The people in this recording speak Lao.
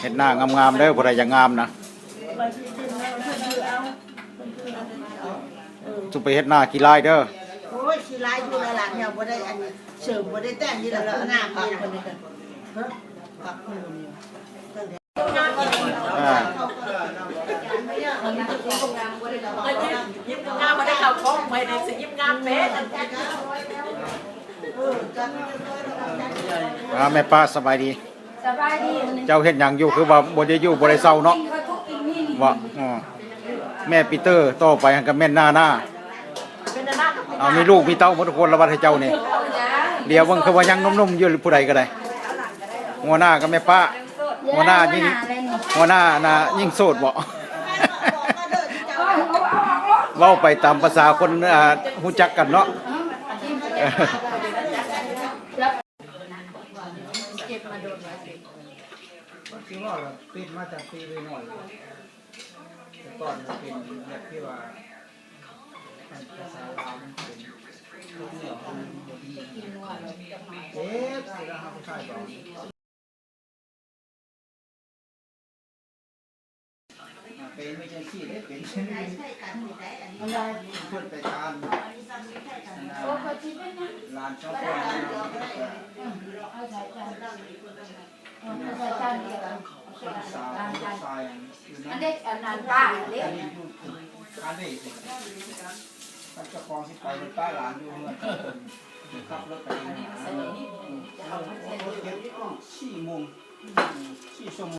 ເຮັດໜ້າງາມໆເດີ ຜູ້ໃດຢາກງາມນະ ສຸໄປເຮັດໜ້າຂີ້ລາຍເດີ. ໂອ້ຍ ຂີ້ລາຍຢູ່ຫຼາຍໆແຖວ ບໍ່ໄດ້ອັນເສີມ ບໍ່ໄດ້ແຕ່ງ ນີ້ລະງາມນີ້ນະ. ອ່າ ຍິບງາມ ບໍ່ໄດ້ເຂົ້າກ້ອງ ໄປນີ້ຊິຍິບງາມເປັນ. ອ່າ ແມ່ປ້າ ສະບາຍດີ. ສະບາຍດີ. ເຈົ້າເຮັດຫຍັງຢູ່ ຄືວ່າບໍ່ໄດ້ຢູ່ບໍ່ໄດ້ເຊົາເນາະ? ບໍ່. ອໍ ແມ່ປີເຕີ ຕໍ່ໄປຫັ້ນກໍແມ່ນໜ້າໜ້າ. ເອົາ ມີລູກມີເຕົ້າໝົດທຸກຄົນລະບັດໃຫ້ເຈົ້ານີ້. ດຽວເບິ່ງຄືວ່າຍັງໜຸ່ມໆຢູ່ ຜູ້ໃດກໍໄດ້. ຫົວໜ້າກັບແມ່ປ້າ. ຫົວໜ້າຍິງ ຫົວໜ້ານະຍິງໂສດບໍ? ເວົ້າໄປຕາມພາສາຄົນ ອ່າ ຮູ້ຈັກກັນເນາະ. ຄືວ່າເປັນມາແຕ່ປີນ້ອຍ ແຕ່ກ່ອນມັນເປັນແບບທີ່ວ່າ ອັນພາສາລາວມັນເປັນ ເຈັບເວລາເຮົາບໍ່ໄດ້ຍິນ ເຈັບເວລາເຮົາບໍ່ໃຊ້ເບົາ ເປັນໄປຈັ່ງຊີ້ເດ້ ເປັນ ເພິ່ນໄປຕາມ ອັນນ່າ ຫຼານສອງຄົນ ເອົາໃສ່ຈານ ເອົາໃສ່ຈານດຽວ ສາວ ຊາຍ ອັນເດັກ ອັນນັ້ນປ້າເດ້ ອັນນີ້ຢູ່ ອັນນີ້ ຄັນເຈົ້າຂອງຊິໄປ ມັນປ້າຫຼານຢູ່ເຮືອນ ຂັບລົດໄປ ອັນນີ້ມັນໃສ່ນີ້ ເອີ ເຈັດ ສີ່ໂມງ ສີ່ຊົ່ວໂມງ.